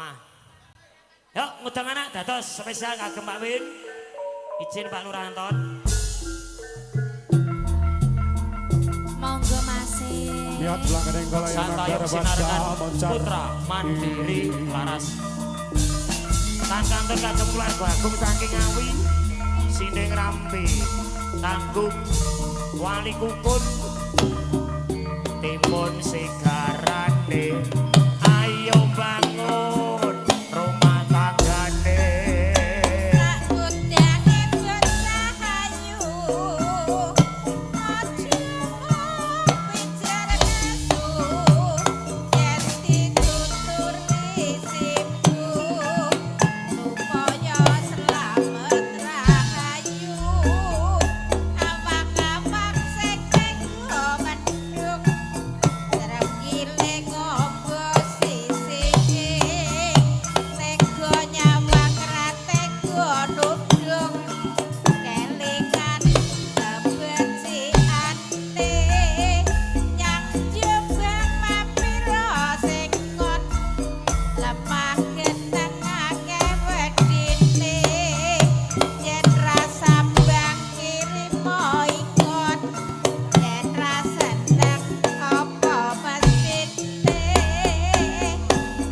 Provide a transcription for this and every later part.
omah. Yuk, ngundang anak dados spesial kagem Pak Win. Izin Pak Lurah Anton. Monggo Mas. Niat belakang Santayong Sinarengan Putra Mandiri Laras. Tan kantun kagem keluarga agung saking Ngawi, Sining Rambe, Tanggung Wali Kukun, Timun Sigarane, ayo bangun rumah tanggane. Tak udange bocah ayu, aja mung pijer nesu, yen dituturi sibu, supaya slamet rahayu. Awak-awak sing tega mendung, trenggiling ngombo sisike, tega nyawang ra tega nudung, kelingan kebeciane, nyang Jombang mampira sing ngon, lemah geneng akeh wedine, yen ra sambang kirimo ingon, yen ra seneng apa mestine.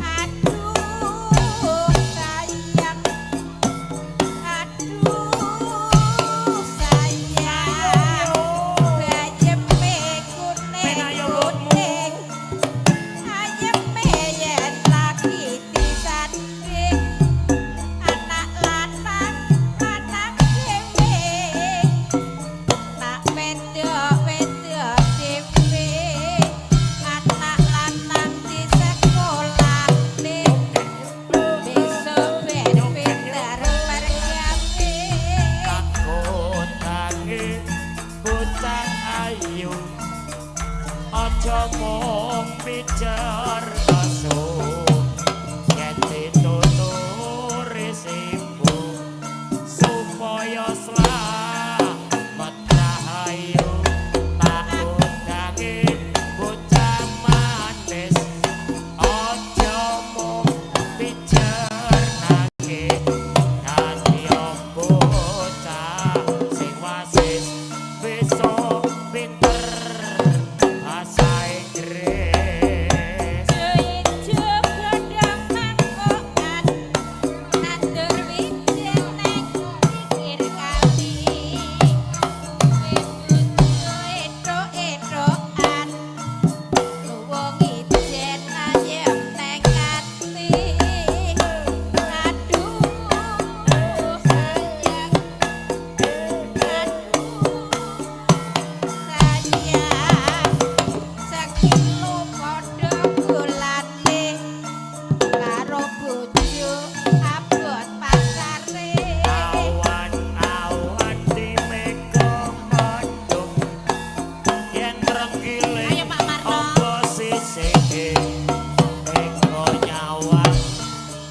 Aduh sayang, aduh sayang, bayeme kuning kuning, ayeme yen lagi disanding, anak lanang lanang dhewe, nak wedok wedok dhewe, anak lanang disekolahne, besok ben pinter mergawe. Kakotange bocah ayu, aja mung pijer nesu, yen dituturi sibu, supaya slamet rahayu. Tak undange bocah manis, aja mung pijer nangis, dadi bocah sing wasis, besok pinter bahasa Inggris. Ijo godhong mangkokan, nandur wijen neng pinggir kali, duwe bojo ethok-ethokan, luwung ijen ayem neng ati. Aduh sayang, aduh sayang, sekilo padha gulane, karo bojo abot pasare. Awan-awan di mega mendung, yen trenggiling Ayo, Pak Marno. apa sisike, tega nyawang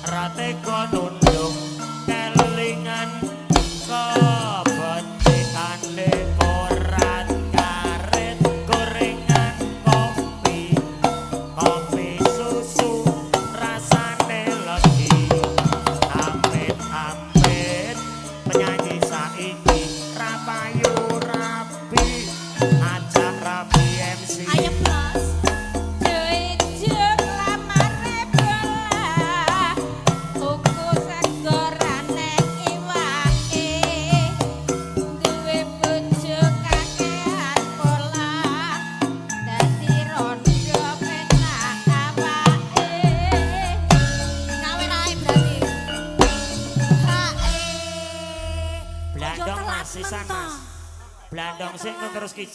ra tega nunduk, kelingan kebecikane, korat karet gorengan kopi, kopi susu rasane legi. Amit amit penyanyi saiki ra payu rabi, ajak rabi MC. Ayo bos. Ijo lamare bola, tuku sego ra neng iwake, duwe bojo kakean pola, dadi rondo penak awake. Kawin ae berarti. Hae. Blandong Mas sisan Mas. Blandong sik terus kijang.